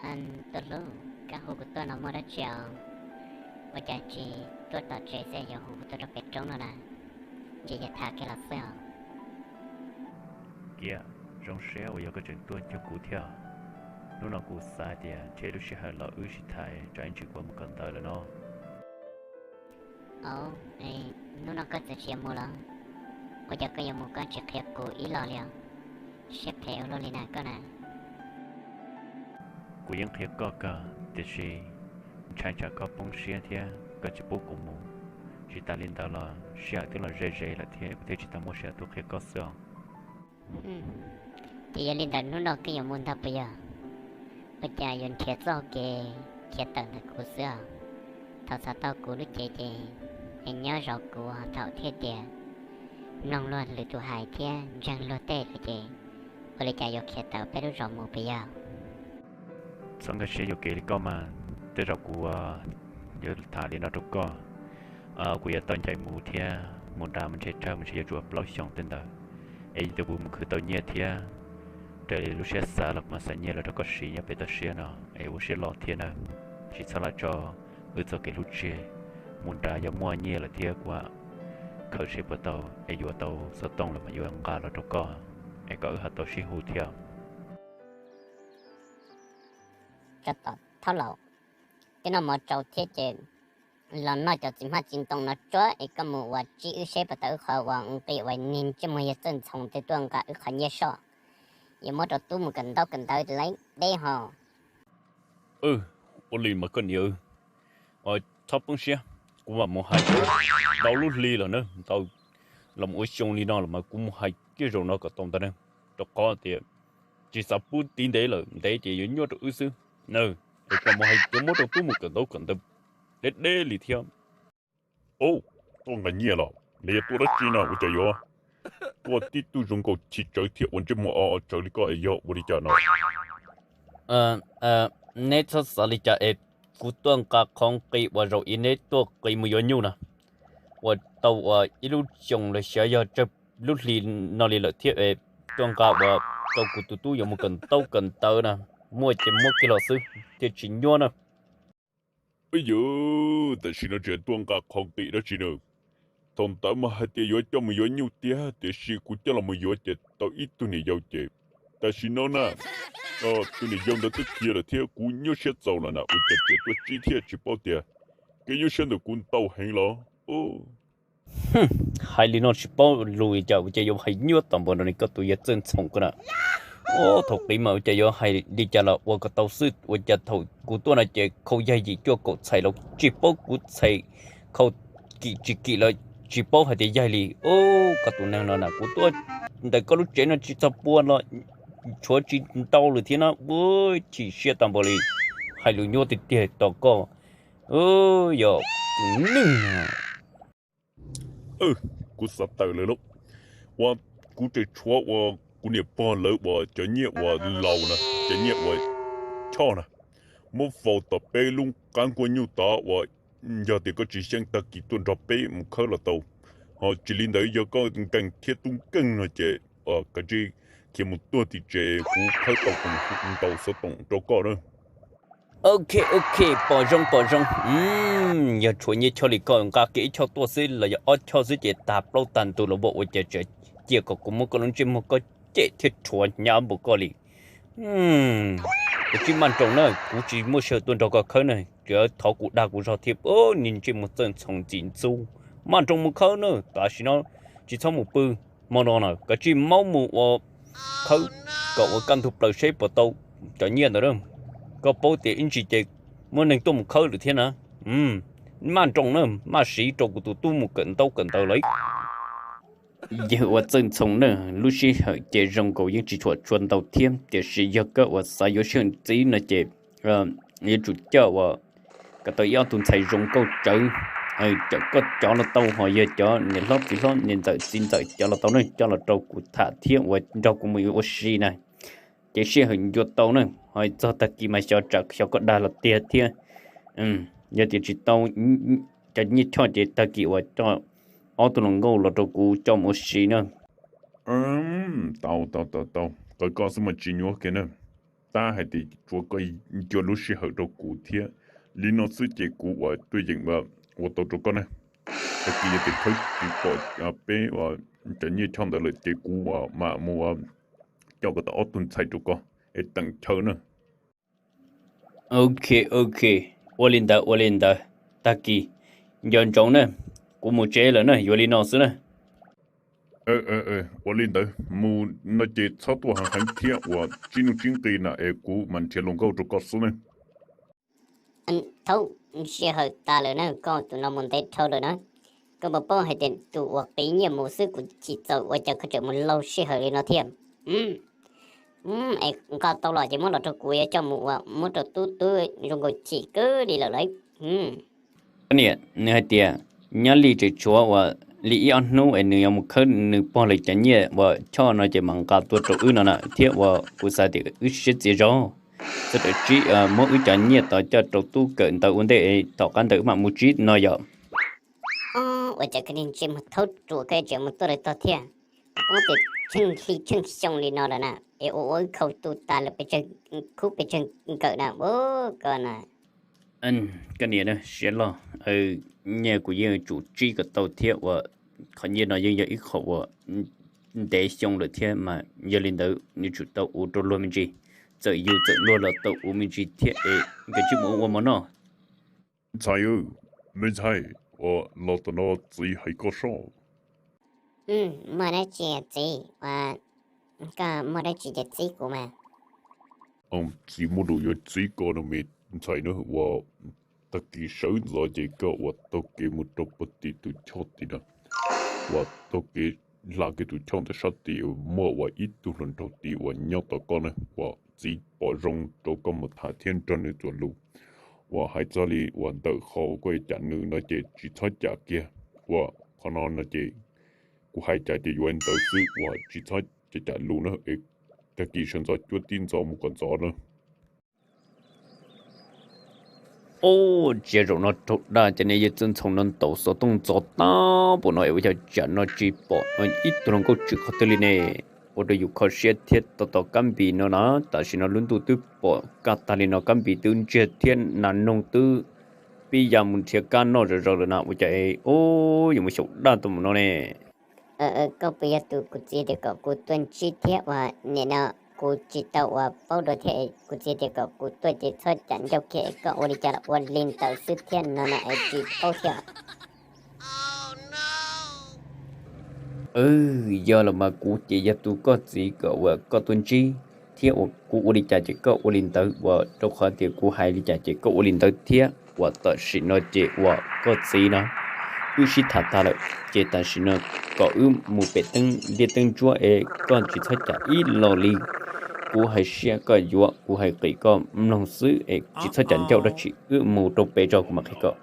Tuaj hlub, koj hu kuv tuaj no muaj dab tsi os? Ua cas tsis tuaj tom tsev xwb yuav hu kuv tuaj rau pem roob no na? Ces yog tham kiag los xwb os. Kiab, zoo siab uas yog koj tseem tuaj cuag kuv thiab. Hnub no kuv xav tias ntshe lub sij hawm los wb sib tham tsam ib ntsis kuv mus kawm ntawv lawm no. Au, hnub no koj txawm tsis yuav mus los? Ua cas koj yuav mus koj tsis qhia kuv ib los li os? Siab phem ua luaj li na koj na. Kuv yeej qhia koj kawg, tiam sis ntshai tsam koj poob siab thiab koj tsis pub kuv mus. Tsis tas li ntawd los sij hawm twb los ze ze lawm thiab kuv thiaj tsis tau muaj sij hawm tuaj qhia koj xwb os. Ces yog li ntawd hnub no koj yuav mus ntag puas yog? Ua cas yuav nrhiav txoj kev khiav tawm ntawm kuv xwb os? Thaum xav tau kuv lub cev ces nyob zov kuv, thaum thiaj tias mloog luag lwm tus hais thiab ntseeg luag tej lawm ces ua li cas yuav khiav tawm peb lub zos mus puas yog? Txhob nkag siab yuam kev li koj mas, tej zaum kuv yuav tham li no rau koj. Kuv yuav tau ncaim mus thiab mus nram mus ntshe tsawg mus ntshe yuav tsum plaub xyoos tej ntawd. Es yog tias kuv mus khwv tau nyiaj thiab raws li lub siab xav los kuv mam xa nyiaj los rau koj siv nyob pem toj siab no es ua siab loj thiab na. Tsis txhob lam tso wb txoj kev hlub tseg, mus nram yog muaj nyiaj lawm thiab kuv khaws seb puas tau es yuav tau xov tooj los mas yuav nqa los rau koj es kom wb ho tau sib hu thiab. Thaub laus, twb noj mov tsau thiab ces los noj cov txiv hmab txiv ntoo no tsuab es koj mus uas tsib wb seb puas tau wb qhov uas nqi uas niag ntsej muag yawg Txawj Ntxhoo twb tuaj nqa wb qhov nyiaj soj, yuav muab rau tub mus kawm ntaub kawm ntawv lawm deb ho. Ua li mas koj niam, txhob poob siab, kuv mam mus hais ntau lub hli lawm na, ntau los ua xyoo li no los mas kuv mus hais kiag zaum no kom tau ntag na, rau qhov tias tsis xav pub tiv ntev lawm, ntev ces yuav nyuaj rau wb xwb na. Es kuv mus hais yuav muab rau tub mus kawm ntaub kawm ntawv deb deb li thiab. Au, tuaj nqa nyiaj los? Nws yog tuaj dab tsi no? Ua cas yuav tuaj tib tug zoo nkaus chim tsawv thiab ua ntsej muag o o tsawv li koj es yog ua li cas no? Neb txhob xav li cas es kuv tuaj nqa qhov nqi uas zaum ib neb tuaj qiv mus yuav nyuj na, uas tau uas ib lub xyoos los xyov yog tsawg lub hli no li lawm thiab es tuaj nqa uas rau kuv tus tub yuav mus kawm ntaub kawm ntawv na, muaj ces muab kiag los xwb thiaj tsis nyuaj na. Yog, tam sim no tseem tuaj nqa qhov nqi dab tsi na? Thaum ntawd mas hais tias yuav coj mus yuav nyuj tiag, tiam sis kuv coj los mus yuav ces tau ib tug niam yau ces, tam sim no na, tus niam yau ntawd twb khiav lawm thiab kuv nyuaj siab txaus lawm na, ua cas tseem tuaj txib thiab tsis paub tias kev nyuaj siab ntawm kuv ntau heev los? Hais li no tsis paub lus li cas ua cas yuav hais nyuaj tom npaum no li koj tus yawg Txawj Ntxhoo ko na. Thaum qiv mas ua cas yuav hais li cas los ua kom tau xwb, ua cas thaum kuv tuaj no ces khau yaig yim cuaj kaum txhais los tsis paub kuv txhais khau kim tsis kim los tsis paub hais tias yaig li. Koj tus neeg no na, kuv tuaj ntawm koj lub tsev no tsis txog pua los tshuav tsis ntau lawm thiab na, ua chim siab tau npaum li. Hais lus nyuaj tiag tiag tos koj, yog tus neeg. Kuv xav tawm lawm lauj. Ua, kuv tseem tshuav ua kuv niam pog lawv ua cov nyiaj ua laus na, cov nyiaj ua choj na, muab faus tom peb lub qab nkuaj nyuj tod ua, yog tias koj tsis xyeej tag kis tuaj nrog peb mus khawb los tau, ho tsis li ntawd yog koj nkeeg thiab tub nkeeg no ces kav tsij khiav mus tuag tim tsev, kuv khawb tau ntau xov toom rau koj na. Ok, ok, pom zoo pom zoo. Yog tshuav nyiaj choj li koj nqa kiag ib choj tuaj xwb los yog ob choj xwb ces tag plaub tag ntug los ua, ua cas tseem cia kom kuv muab koj lub ntsej muag koj cem thiab rhuav hnyav npaum koj li. Kuv tsis maj nroos na, kuv tsis muaj sij hawm tuaj nrog koj khawb na, tsuas thov kuv dag kuv zog thiab. Niag ntsej muag Txawj Ntxhoo ntxim ntxub, maj nroos mus khawb na, tam sim no tsis txhob mus pw. Hmo no na kav tsij maub mus ua khawb kom ua kaj ntug plaws seb puas tau cov nyiaj ntawd na. Koj paub tias ib ntsis ces muaj neeg tuaj mus khawb lawm thiab na. Maj nroos na, maj siv rau kuv tus tub mus kawm ntaub kawm ntawv lawm. Yawg ua Txawj Ntxhoo na, lub sij hawm ces zoo nkaus yeej tsis tshua tshuav ntau thiab, tiam sis yog koj ua xav yuav sij hawm ntxiv no ces yuav tsum coj ua kom tau ib ob tug ntxhais zoo nkauj tsawv, cov koj cov los tau, ho yog cov niam hlob txiv hlob niam ntxawm txiv ntxawm cov los tau ne, coj los rau kuv tham thiab ua nrog kuv mus ua si na. Ces sij hawm ncua tau na, ho txog tag kis mas xyov tsam xyov koj dag los tiag thiab. Yog tias tsis tau cov nyiaj choj ces tag kis uas coj ob tug hluas nkauj los rau kuv coj mus ua si na. Tau tau tau tau, qhov koj xwb mas tsis nyuaj kiag na. tab hais tias tsuav koj ncua lub sij hawm rau kuv thiab. Li no xwb ces kuv uas tuaj yeem ua tau rau koj na. Tag kis yog tias khawb tsis pom peb uas cov nyiaj choj ntawd lawm ces kuv uas mam mus coj koj tau ob tug ntxhais rau koj es teem chaw na. Ok, ok, ua li ntawd ua li ntawd. Tag kis nco ntsoov na, kuv mus tsev lawm na, yuav li no xwb na. Ua li ntawd mus no ces txhob tuaj heev heev thiab uas tsib hnub tsib nqis na es kuv mam nrhiav hluas nkauj rau koj xwb ne. Thaub, sij hawm tas lawm na, koj tus no mus ntev dhau lawm na. Koj puas paub hais tias tus uas qiv nyiaj mus xwb kuv chim txaus ua cas koj tseem mus laug sij hawm li no thiab? Es nqa tau los ces muab los rau kuv yuav coj mus ua muab rau tub tub zoo nkaus chim kawg li lawm lauj. Koj niam, nws hais tias nyab li tseem tshuav uas li ib ob hnub es nws yuav mus khawb nws pog lawv cov nyiaj uas choj no ces mam nqa tuaj rau wb no na, thiab uas kuv xav tias wb siab txias zog, txhob rawm tsib, muab wb cov nyiaj tod coj rau tub kawm ntawv ua ntej, tom qab ntawd wb mam mus tsib no yom. Ua cas koj niag ntsej muag thaub ruam koj tseem mus tuaj lawv tog thiab? Poob tias tsheej hli tsheej xyoo li no lawm na, es ua ua wb khau tu tas lawm pes tsawg khub pes tsawg nkawm na, koj na. Koj niam na, siab loj, nyiaj kuv yeej tsum tsib kom tau thiab uas qhov nyiaj no yeej yog ib qho uas ntev xyoo lawm thiab mas yog li ntawd nws tsum tau ua rau luag me ntsis. Txawm yus txawm luag los tau ua me ntsis thiab es nkawd tsis mus ua mov noj. Ntxhais, me ntxhais, ua los tom no txiv hais koj soj. Muaj dab tsi txiv? Koj muaj dab tsi ces txib kuv mas. Txiv muaj lus yuav txib koj no me ntxhais na, uas tag kis sawv ntxov ces koj uas taug kev mus rau puag tim tus choj tid na, uas taug kev hla kiag tus choj ntawd sab tid muaj uas ib tug hluas nraug tid uas nyob tom koj na, uas txiv pom zoo rau koj mus tham thiab nrog nws txuas lus. Uas hais txog li uas ntawm qhov uas koj yuav cam nws no ces tsis txhob cam kiag, uas qhov no no ces kuv hais cas ces yuav ntawd xwb, uas tsis txhob cam cam lus na, es tag kis sawv ntxov cuab tib ntxov mus kom ntxov na. Ub, tsiaj zaum no raug dag ces nej yeej txawj ntxhoo no ntaus xov tooj ntxov tag npaum no es ua cas tsam no tsis pom ib tug hluas nkauj tshwm qhov twg li ne? Ua rau yus kho siab thiab tos tos kab npis no na, tam sim no lub ntuj twb pom kaj tag li no, kab npis twb ntsiag thiab nas noog twb pib ya mus nrhiav kab noj zom zaws lawm na, ua cas ub yuav mus xyaum daj tau mus no ne? Koj puas yog tus kuv txiv tias kom kuv tuaj ntsib thiab uas nim no kuv tsis tau uas paub dua thiab es kuv txiv tias kom kuv tuaj ces txhob cam ncauj kiag es koj ua li cas los ua li ntawd xwb thiab no na es tsis paub thiab. Yog los mas kuv ces yog tus koj txiv kom uas koj tuaj ntsib thiab uas kuv ua li cas ces koj ua li ntawd, uas rau qhov tias kuv hais li cas ces koj ua li ntawd thiab. Uas tam sim no ces uas koj txiv no wb sib tham tag lawm ces tam sim no kom wb mus pem teeb liaj teeb ntsuab es koj tsis txhob cam ib los li. Kuv hais siab koj yuav, kuv hais qis koj mloog xwb es tsis txhob cam ncauj dab tsi, wb mus rau pem tso kuv mam qhia koj.